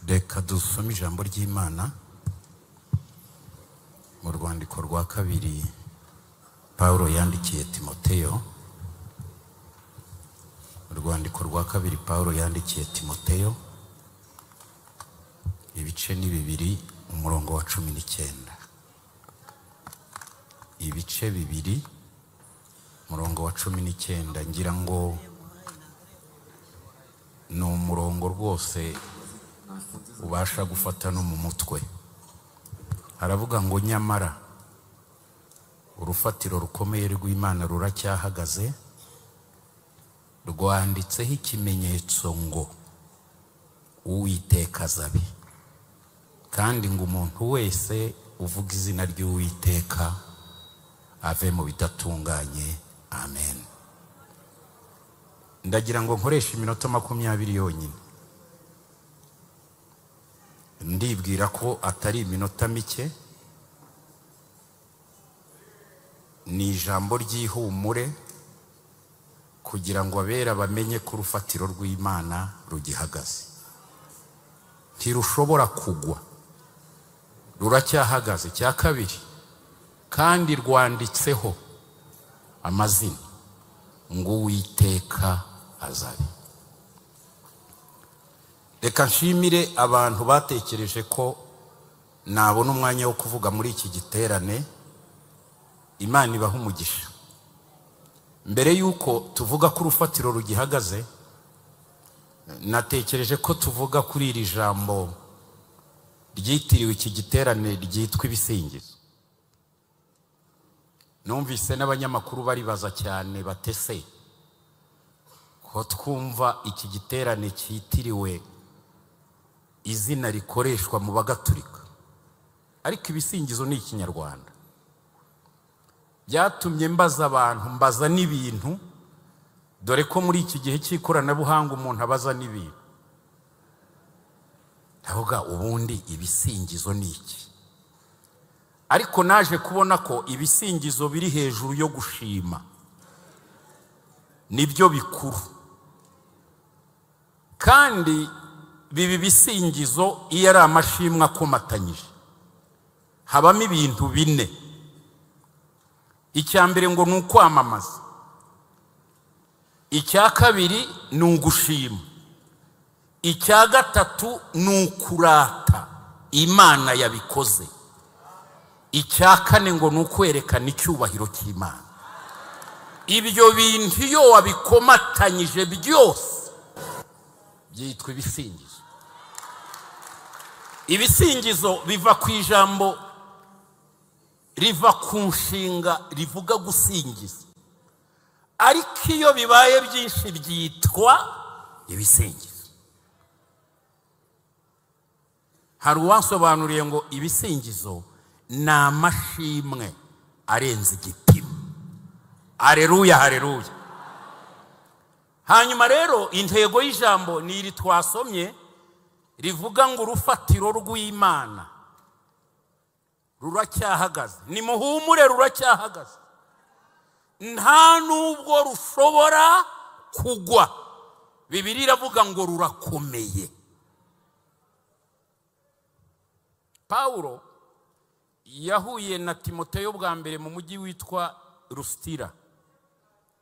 Reka dusome ijambo ry'Imana mu rwandiko rwa kabiri Paulo yandikiye Timoteyo. Urwandiko rwa kabiri Paulo yandikiye Timoteyo, ibice ni 2 umurongo wa 19. Ibice 2 umurongo wa 19, ngira ngo ni umurongo rwose ubasha gufata no mu mutwe. Haravuga ngo nyamara urufatiro rukomeye rw'Imana ruracyahagaze, rwanditseho ikimenyetso ngo Uwiteka azabe, kandi ngo umuntu wese uvuga izina ry'Uwiteka ave mu bidatunganye. Amen. Ndagira ngo nkoreshe iminota 20 yonyine. Ndibwira ko atari iminota mike. Ni ijambo ry'ihumure kugira ngo abera bamenye ko urufatiro rw'Imana rugihagaze, ntirushobora kugwa, ruracyahagaze. Cya kabiri, kandi rwanditseho amazina ngo Uwiteka azabe. Reka nshimire abantu batekereje ko nabona umwanya wo kuvuga muri iki giterane. Imana ibaha umugisha. Mbere yuko tuvuga ko urufatiro rugihagaze, natekereje ko tuvuga kuri iri jambo ryitiriwe iki giterane ryitwa ibisingizo. Numvise n'abanyamakuru baribaza cyane batese ko twumva iki giterane cyitiriwe izina rikoreshwa mu Bagaturika, ariko ibisingizo ni ikinyarwanda. Byatumye mbaza abantu, mbaza n'ibintu, dore ko muri iki gihe cy'ikoranabuhanga umuntu abaza n'ibintu. Ndavuga ubundi ibisingizo ni iki? Ariko naje kubona ko ibisingizo biri hejuru yo gushima, nibyo bikuru. Kandi bibi bisingizo iyo ari amashimwe akomatanyije habamo ibintu 4. Icya mbere ngo ni ukwamamaza, icya kabiri ni ugushima, icya gatatu ni ukurata Imana yabikoze, icya kane ngo ni ukwerekana icyubahiro cy'Imana. Ibyo bintu iyo wabikomatanyije byose byitwa ibisingizo. Ibisingizo biva ku ijambo riva ku nshinga rivuga gusingiza, ariko iyo bibaye byinshi byitwa ibisingizo. Hari uwansobanuriye ngo ibisingizo ni amashimwe arenze igipimo. Haleluya, haleluya. Hanyuma rero intego y'ijambo ni iri twasomye rivuga ngo urufatiro rw'Imana ruracyahagaze. Nimuhumure, ruracyahagaze, nta nubwo rushobora kugwa. Bibiliya iravuga ngo rurakomeye. Paulo yahuye na Timoteyo bwa mbere mu mujyi witwa Lusitira,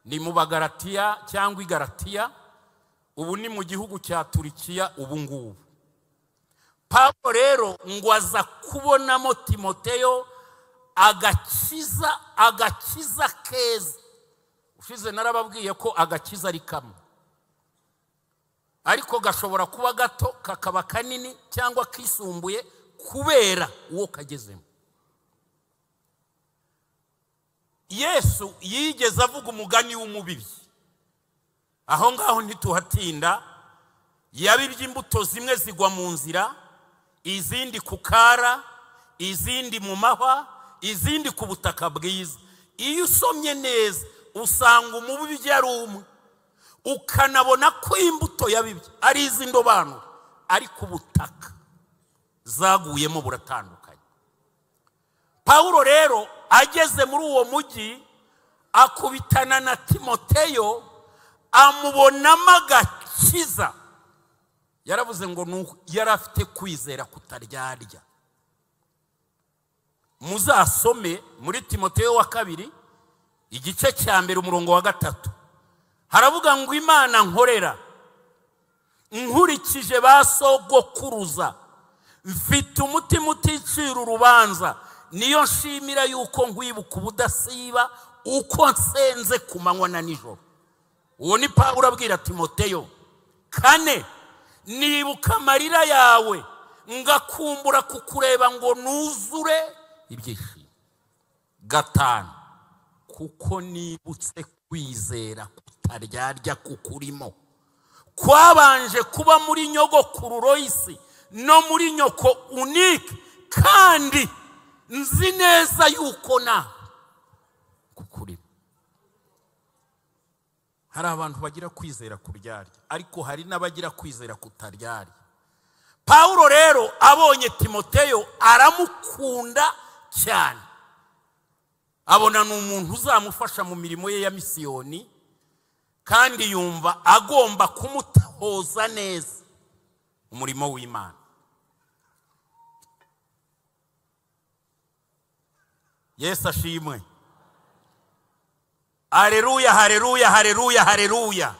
ni mu Bagalatiya cyangwa i Galatiya, ubu ni mu gihugu cya Turikiya ubu ngubu. Paulo rero ngo aza kubonamo Timoteyo agakiza, agakiza keza. Ushize narababwiye ko agakiza ari kamwe, ariko gashobora kuba gato kakaba kanini cyangwa kisumbuye kubera uwo kagezemo. Yesu yigeze avuga umugani w'umubibyi. Aho ngaho ntituhatinda. Yabibye imbuto zimwe zigwa mu nzira, izindi ku kara, izindi mu mahwa, izindi ku butaka bwiza. Iyo usomye neza usanga umubibyi ari umwe, ukanabona ko imbuto yabibye ari iz'indobanure, ariko ubutaka zaguyemo buratandukanye. Paulo rero ageze muri uwo mujyi akubitana na Timoteyo, amubonamo agakiza. Yaravuze ngo yari afite kwizera kutaryarya. Muzasome muri Timoteyo wa kabiri igice cya 1 umurongo wa 3, haravuga ngo Imana nkorera nkurikije ba sogokuruza, mfite umutima uticira urubanza, niyo nshimira yuko nkwibuka ubudasiba uko nsenze ku manywa na nijoro. Uwo ni Pawulo abwira Timoteyo. 4, nibuka amarira yawe ngakumbura kukureba ngo nuzure ibyishimo. 5, kuko nibutse kwizera kutaryarya kukurimo, kwabanje kuba muri nyogokuru Loyisi no muri nyoko Unike, kandi nzi neza yuko na kukurimo. Hari abantu bagira kwizera kuryarya, ariko hari n'abagira kwizera kutaryarya. Pawulo rero abonye Timoteyo aramukunda cyane, abona ni umuntu uzamufasha mu mirimo ye ya misiyoni, kandi yumva agomba kumutoza neza umurimo w'Imana. Yesu ashimwe. Haleluya, haleluya, haleluya, haleluya.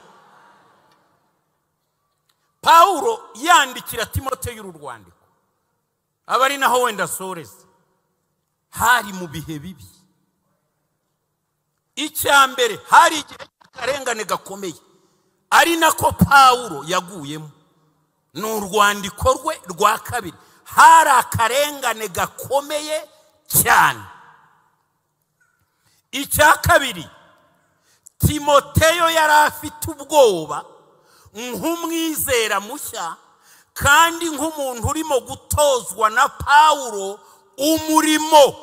Pawulo yandikira Timoteyo uru rwandiko, aba ari naho wenda asoreza. Hari mu bihe bibi. Icya mbere, hari igihe cy'akarengane gakomeye, ari nako Pawulo yaguyemo. Ni urwandiko rwe rwa kabiri. Hari akarengane gakomeye cyane. Icya kabiri, Timoteyo yari afite ubwoba nk'umwizera mushya, kandi nk'umuntu urimo gutozwa na Pawulo umurimo.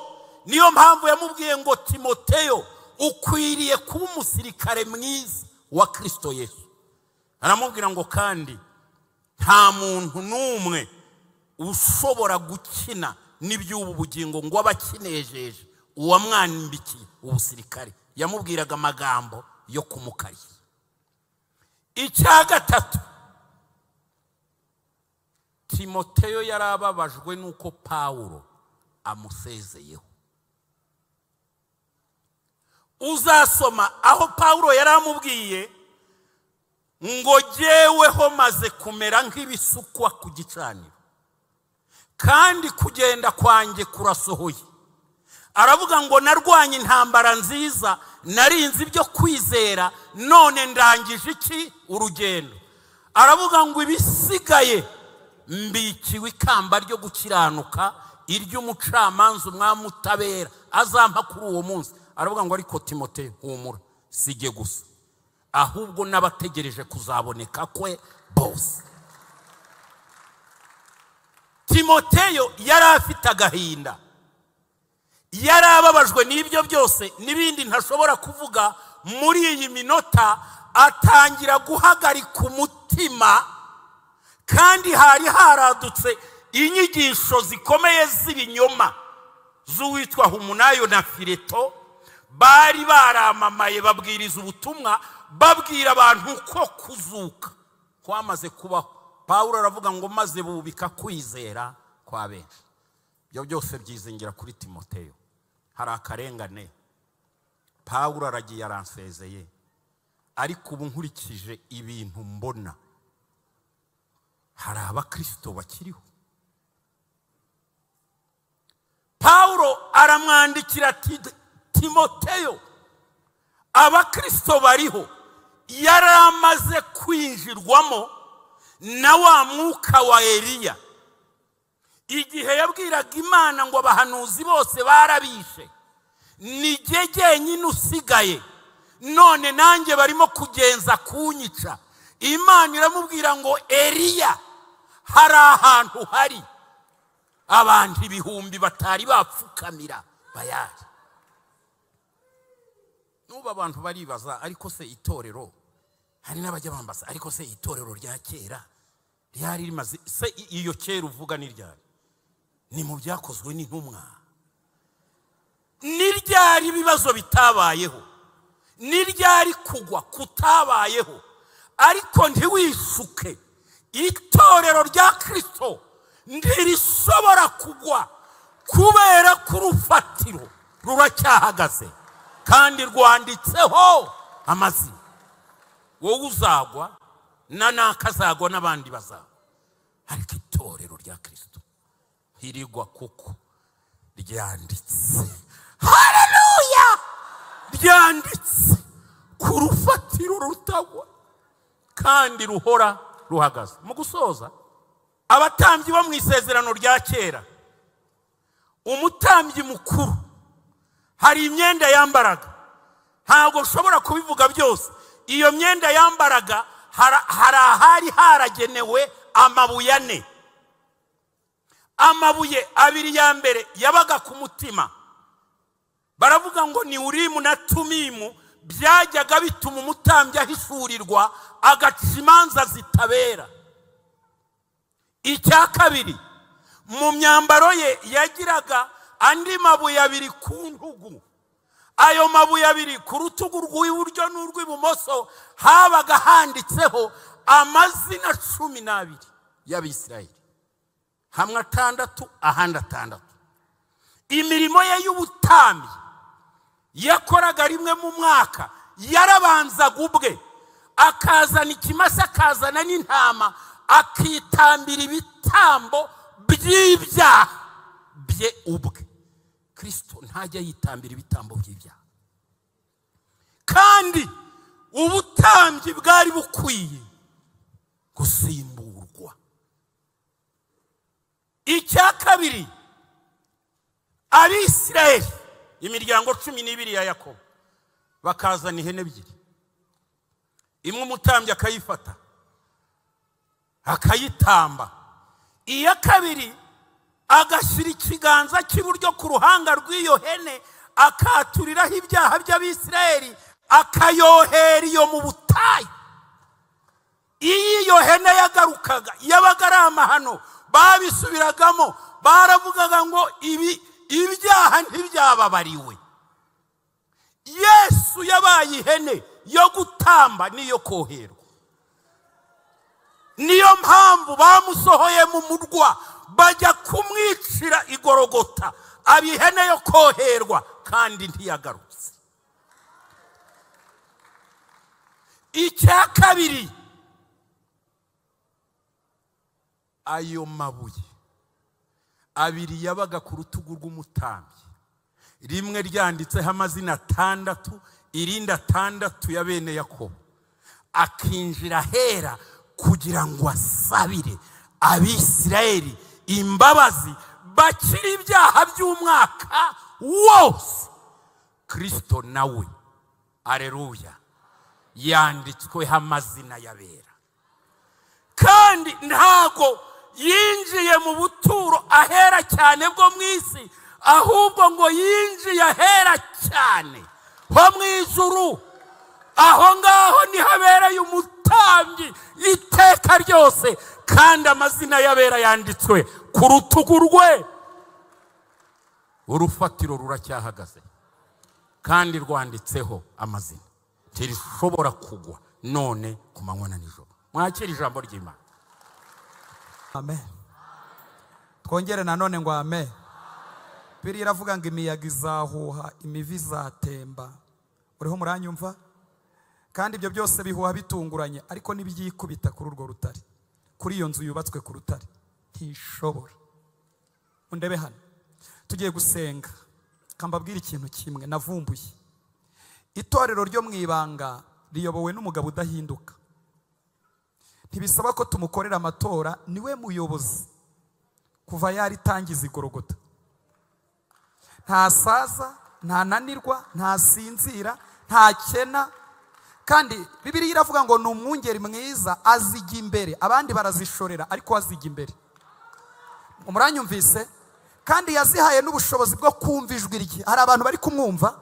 Niyo mpamvu yamubwiye ngo Timoteyo ukwiriye kuba umusirikare mwiza wa Kristo Yesu. Aramubwira ngo kandi nta muntu n'umwe ushobora gukina n'iby'ubu bugingo ngo abakinejeje uwamwambikiye ubusirikare. Yamubwiraga amagambo yo kumukarira. Icya gatatu, Timoteyo yarababajwe nuko Pawulo amusezeyeho. Uzasoma aho Pawulo yaramubwiye ngo jyeweho maze kumera nk'ibisukwa ku gicaniro, kandi kugenda kwanjye kurasohoye. Aravuga ngo narwanye intambara nziza, narinze ibyo kwizera, none ndangije iki urugendo. Aravuga ngo ibisigaye mbikiwe ikamba ryo gukiranuka, iry'umucamanza umwami utabera azampa kuri uwo munsi. Aravuga ngo ariko Timoteyo humura, sijye gusa, ahubwo n'abategereje kuzaboneka kwe bose. Timoteyo yari afite agahinda, yari ababajwe n'ibyo byose n'ibindi ntashobora kuvuga muri iyi minota. Atangira guhagarika umutima, kandi hari haradutse inyigisho zikomeye z'ibinyoma z'uwitwa Humunayo na Fileto. Bari baramamaye babwiriza ubutumwa, babwira abantu ko kuzuka kwamaze kubaho. Pawulo aravuga ngo maze bubika kwizera kwa benshi. Ibyo byose byizingira kuri Timoteyo. Hari akarengane. Pawulo aragiye aransezeye, ariko ubu nkurikije ibintu mbona, hari abakristo bakiriho. Pawulo aramwandikira ati Timoteyo, abakristo bariho. Yari amaze kwinjirwamo na wa mwuka wa Eliya, igihe yabwiraga Imana ngo abahanuzi bose barabishe, ni jye jyenyine usigaye, none nanjye barimo kugenza kunyica. Imana iramubwira ngo Eliya, hari ahantu hari abantu ibihumbi batari bapfukamira bayari. Nubu abantu baribaza, ariko se itorero, hari n'abajya bambaza, ariko se itorero rya kera ryari rimaze se? Iyo kera uvuga ni ryari? Ni mu byakozwe n'intumwa. Ni ryari ibibazo bitabayeho? Ni ryari kugwa kutabayeho? Ariko ntiwishuke, Itorero rya Kristo ntirishobora kugwa kubera ko urufatiro ruracyahagaze kandi rwanditseho amazina. Wowe uzagwa na nakazagwa n'abandi bazagwa, ariko itorero rya Kristo ntirigwa kuko ryanditse. Haleluya! Ryanditse ku rufatiro rutagwa kandi ruhora ruhagaze. Mu gusoza, abatambyi bo mu isezerano rya kera, umutambyi mukuru hari imyenda yambaraga, ntabwo nshobora kubivuga byose. Iyo myenda yambaraga hari ahari haragenewe amabuye ane. Amabuye abiri ya mbere yabaga ku mutima, baravuga ngo ni Urimu na Tumimu, byajyaga bituma umutambyi ahishurirwa agaca imanza zitabera. Icya kabiri, mu myambaro ye yagiraga andi mabuye abiri ku ntugu. Ayo mabuye abiri ku rutugu rw'iburyo n'urw'ibumoso habaga handitseho amazina 12 y'Abisirayeli, hamwe 6 ahandi 6. Imirimo ye y'ubutambyi yakoraga rimwe mu mwaka, yarabanzaga ubwe akazana ikimasa, akazana n'intama, akitambira ibitambo by'ibyaha bye ubwe. Kristo ntajya yitambira ibitambo by'ibyaha, kandi ubutambyi bwari bukwiye gusimburwa. Icya kabiri, Abisirayeli imiryango 12 ya Yakobo bakazana ihene ebyiri, imwe umutambyi akayifata akayitamba, iya kabiri agashyira ikiganza cy'iburyo ku ruhanga rw'iyo hene akaturiraho ibyaha by'Abisirayeli, akayohera iyo mu butayu. Iyo hene yagarukaga yabaga ari amahano, babisubiragamo, baravugaga ngo ibi ibyaha ntibyababariwe. Yesu yabaye ihene yo gutamba n'iyo koherwa. Niyo mpamvu bamusohoye mu murwa bajya kumwicira igorogota, aba ihene yo koherwa kandi ntiyagarutse. Icya kabiri, ayo mabuye abiri yabaga ku rutugu rw'umutambyi, rimwe ryanditseho amazina 6, irindi 6 ya bene Yakobo, akinjira ahera kugira ngo asabire Abisirayeli imbabazi bakiri ibyaha by'umwaka wose. Kristo nawe, aleluya, yanditsweho amazina y'abera, kandi ntago yinjiye mu buturo ahera cyane bwo mu isi, ahubwo ngo yinjiye ahera cyane ho mu ijuru. Aho ngaho niho abereye umutambyi iteka ryose, kandi amazina y'abera yanditswe ku rutugu rwe. Urufatiro ruracyahagaze kandi rwanditseho amazina, ntirishobora kugwa none ku manywa na nijoro. Mwakire ijambo ry'Imana. Amen. Twongere nanone ngo amen. Bibiliya iravuga ngo imiyaga izahuha, imivi izatemba. Uriho muranyumva? Kandi ibyo byose bihuha bitunguranye, ariko nibyikubita kuri urwo rutare, kuri iyo nzu yubatswe ku rutare, ntishobora. Undebe hano, tugiye gusenga. Kambabwira ikintu kimwe navumbuye. Itorero ryo mu ibanga riyobowe n'umugabo udahinduka. Ntibisaba ko tumukorera amatora, niwe muyobozi kuva yaritangiza igorogota. Ntasaza, ntananirwa, ntasinzira, ntakena. Kandi Bibiliya iravuga ngo ni umwungeri mwiza, azijya imbere, abandi barazishorera ariko azijya imbere. Muranyumvise? Kandi yazihaye n'ubushobozi bwo kumva ijwi rye. Hari abantu bari kumwumva.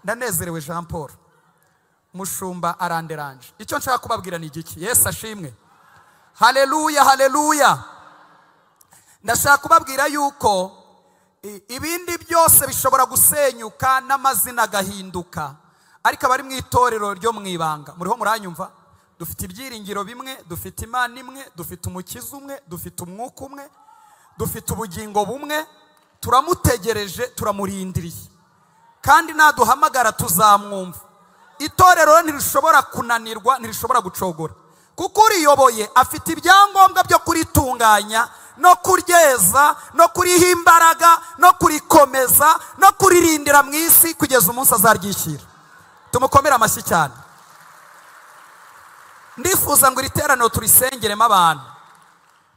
Ndanezerewe Jean Paul mushumba aranderanje. Icyo nshaka kubabwira ni igiki? Yesu ashimwe. Haleluya, haleluya. Ndashaka kubabwira yuko ibindi byose bishobora gusenyuka n'amazina agahinduka, ariko abari mu itorero ryo mu ibanga, muriho muranyumva, Dufite ibyiringiro bimwe, dufite Imana imwe, dufite Umukiza umwe, dufite umwuka umwe, dufite ubugingo bumwe. Turamutegereje, turamurindiriye, kandi naduhamagara tuzamwumva. Itorero ntirishobora kunanirwa, ntirishobora gucogora, kuko uriyoboye afite ibyangombwa byo kuritunganya no kuryeza no kuriha imbaraga no kurikomeza no kuririndira mu isi kugeza umunsi azaryishyira. Tumukomere amashyi cyane. Ndifuza ngo iri teraniro turisengeremo abantu.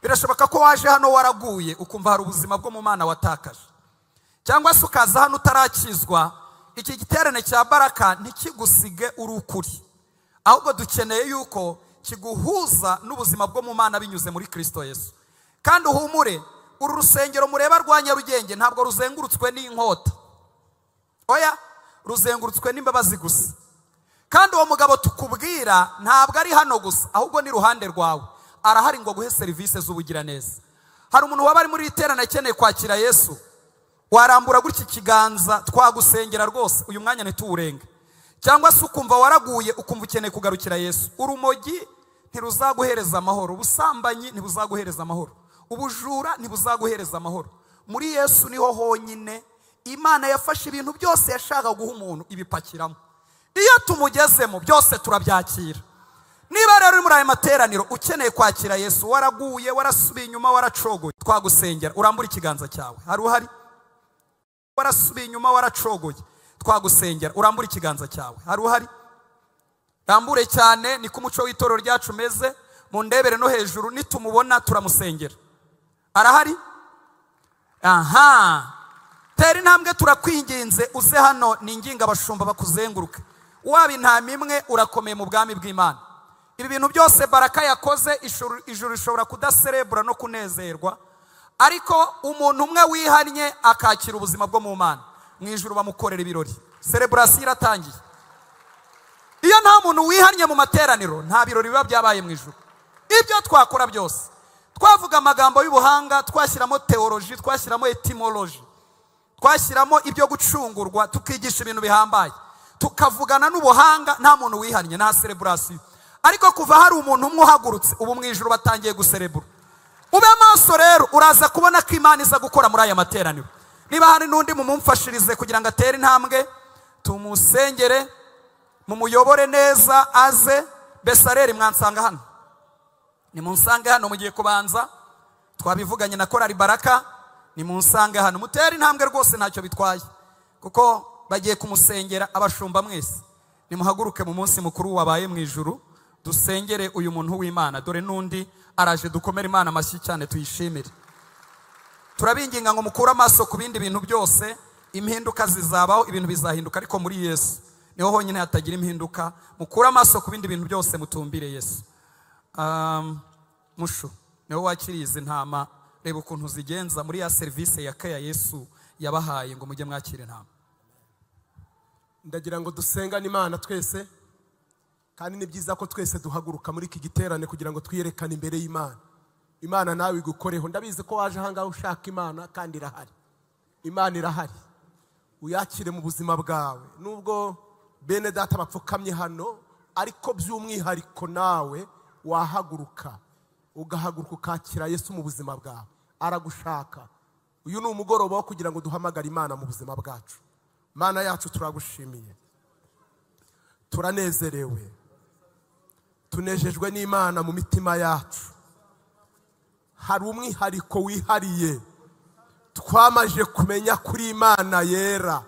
Birashoboka ko waje hano waraguye, ukumva hari ubuzima bwo mu Mana watakaje, cyangwa se ukaza hano utarakizwa. Iki giterane cya Baraka ntikigusige uri ukuri, ahubwo dukeneye yuko kiguhuza n'ubuzima bwo mu Mana binyuze muri Kristo Yesu. Kandi uhumure, uru rusengero mureba rwa Nyarugenge ntabwo ruzengurutswe n'inkota, oya, ruzengurutswe n'imbabazi gusa. Kandi uwo mugabo tukubwira ntabwo ari hano gusa, ahubwo ni iruhande rwawe arahari ngo aguhe serivisi z'ubugiraneza. Hari umuntu waba ari muri iri terana akeneye kwakira Yesu, warambura gutya ikiganza twagusengera rwose, uyu mwanya ntituwurenge. Cyangwa se ukumva waraguye, ukumva ukeneye kugarukira Yesu. Urumogi ntiruzaguhereza amahoro, ubusambanyi ntibuzaguhereza amahoro, ubujura ntibuzaguhereza amahoro. Muri Yesu niho honyine Imana yafashe ibintu byose yashaka guha umuntu ibipakiramo. Iyo tumugezemo byose turabyakira. Niba rero uri muri aya materaniro ukeneye kwakira Yesu, waraguye, warasubiye inyuma, waracogoye, twagusengera. Urambura ikiganza cyawe. Hari uhari? Warasubiye inyuma, waracogoye, twagusengera. Urambura ikiganza cyawe. Hari uhari? Rambure cyane, niko umuco w'itorero ryacu umeze. Mundebere no hejuru, nitumubona turamusengera. Arahari? Aha. Tera intambwe, turakwinginze uze hano, ninginga abashumba bakuzenguruke. Waba intama imwe urakomeye mu bwami bw'Imana. Ibi bintu byose Baraka yakoze, ijuru rishobora kudaserebura no kunezerwa, ariko umuntu umwe wihannye akakira ubuzima bwo mu Mana, mu ijuru bamukorera ibirori. Sereburasiyo iratangiye. Iyo nta muntu wihannye mu materaniro, nta birori biba byabaye mu ijuru. Ibyo twakora byose, twavuga amagambo y'ubuhanga, twashyiramo teoloji, twashyiramo etimoloji, twashyiramo ibyo gucungurwa, tukigisha ibintu bihambaye, tukavugana n'ubuhanga, nta muntu wihannye, nta sereburasiyo. Ariko kuva hari umuntu umwe uhagurutse, ubu mu ijuru batangiye guserebura. Ube maso rero, uraza kubona ko Imana iza gukora muri aya materaniro. Niba hari n'undi mumumfashirize kugira ngo atere intambwe, tumusengere, mumuyobore neza aze. Besareri mwansanga hano, nimunsange hano, mugiye kubanza twabivuganye na Korali Baraka, nimunsange hano mutere intambwe rwose, ntacyo bitwaye, kuko bagiye kumusengera. Abashumba mwese nimuhaguruke mu munsi mukuru wabaye mu ijuru, dusengere uyu muntu w'Imana. Dore n'undi araje, dukomere Imana amashyi cyane, tuyishimire. Turabinginga ngo mukure amaso ku bindi bintu byose, impinduka zizabaho, ibintu bizahinduka, ariko muri Yesu niho honyine hatagira impinduka. Mukure amaso ku bindi bintu byose, mutumbire Yesu. Mushu niho wakiriye izi ntama, reba ukuntu zigenza muri ya serivisi ya keya Yesu yabahaye ngo mujye mwakira intama. Ndagira ngo dusengane Imana twese, kandi ni byiza ko twese duhaguruka muri iki giterane kugira ngo twiyerekane imbere y'Imana. Imana nawe igukoreho. Ndabizi ko waje ahangaha ushaka Imana, kandi irahari. Imana irahari, uyakire mu buzima bwawe. Nubwo bene data bapfukamye hano, ariko by'umwihariko nawe wahaguruka, ugahaguruka ukakira Yesu mu buzima bwawe. Aragushaka. Uyu ni umugoroba wo kugira ngo duhamagare Imana mu buzima bwacu. Mana yacu, turagushimiye, turanezerewe, tunejejwe n'Imana mu mitima yacu. Hari umwihariko wihariye twamaje kumenya kuri Imana yera,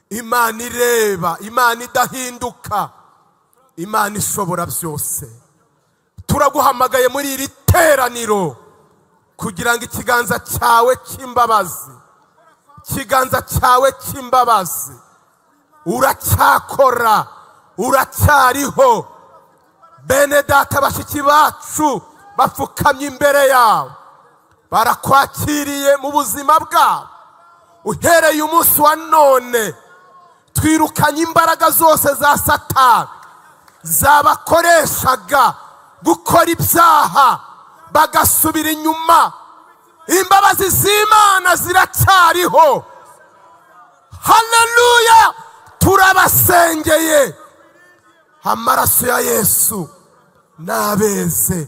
Imana ireba, Imana idahinduka, Imana ishobora byose. Turaguhamagaye muri iri teraniro kugira ngo ikiganza cyawe cy'imbabazi, ikiganza cyawe cy'imbabazi, uracyakora, uracyariho. Bene data bashiki bacu bapfukamye imbere yawe, barakwakiriye mu buzima bwabo. Uhereye umunsi wa none, twirukanye imbaraga zose za Satani zabakoreshaga gukora ibyaha bagasubira inyuma. Imbabazi z'Imana ziracyariho. Haleluya! Turabasengeye, amaraso ya Yesu Nabeze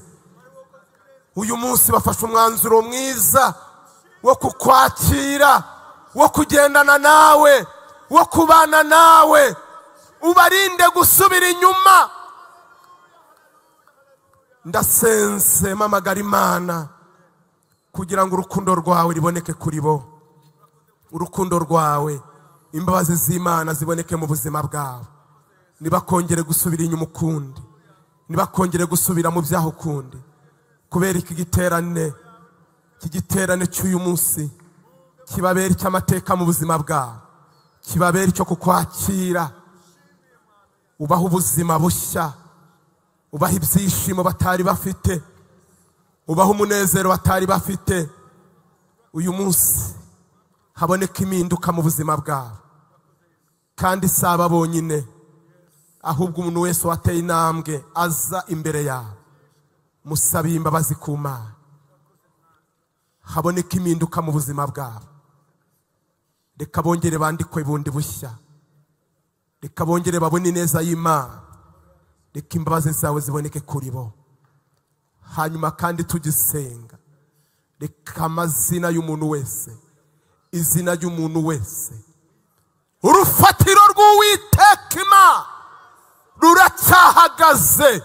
uyu munsi bafashe umwanzuro mwiza wo kukwakira, wo kugendana nawe, wo kubana nawe. Ubarinde gusubira inyuma. Ndasense mpamagara Imana kugira ngo urukundo rwawe riboneke kuri bo, urukundo rwawe, imbabazi z'Imana ziboneke mu buzima bwabo. Ntibakongere gusubira inyuma ukundi, ntibakongere gusubira mu byaha ukundi. Kubera iki giterane, iki giterane cy'uyu munsi kibabera icy'amateka mu buzima bwabo, kibabera icyo kukwakira, ubaha ubuzima bushya, ubaha ibyishimo batari bafite, ubaha umunezero batari bafite. Uyu munsi haboneka impinduka mu buzima bwabo, kandi si aba bonyine, ahubwo umuntu wese wateye intambwe aza imbere yawe, musabiye imbabazi ku Mana. Haboneka impinduka mu buzima bwabo. Reka bongere bandikwe bundi bushya, reka bongere babone ineza y'Imana, reka imbabazi zawe ziboneke kuri bo. Hanyuma kandi tugisenga, reka amazina y'umuntu wese, izina ry'umuntu wese, urufatiro rw'Uwiteka Imana ruracyahagaze,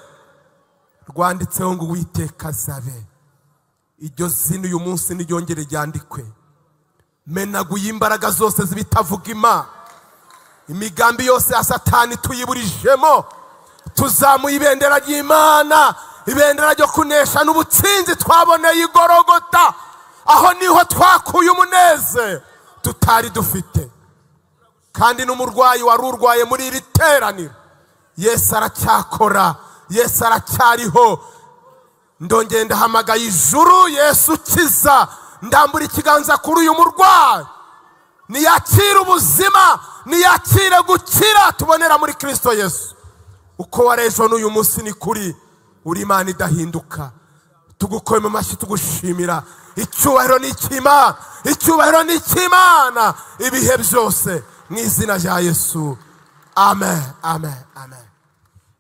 rwanditseho ngo Uwiteka azabe. Iryo zina uyu munsi niryongere ryandikwe. Menaguye imbaraga zose z'ibitavuga Imana, imigambi yose ya Satani tuyiburijemo. Tuzamuye ibendera ry'Imana, ibendera ryo kunesha n'ubutsinzi twaboneye igorogota. Aho niho twakuye umunezero tutari dufite. Kandi n'umurwayi wari urwaye muri iri teraniro, Yesu aracyakora, Yesu aracyariho. Ndongeye ndahamagaye ijuru, Yesu ukiza, ndambura ikiganza kuri uyu murwayi, niyakire ubuzima, niyakire gukira tubonera muri Kristo Yesu. Uko warejo n'uyu munsi ni kuri, uri Imana idahinduka. Tugukoye mu mashyi tugushimira. Icyubahiro ni icy'Imana, icyubahiro ni icy'Imana ibihe byose, mu izina rya Yesu. Amen, amen, amen.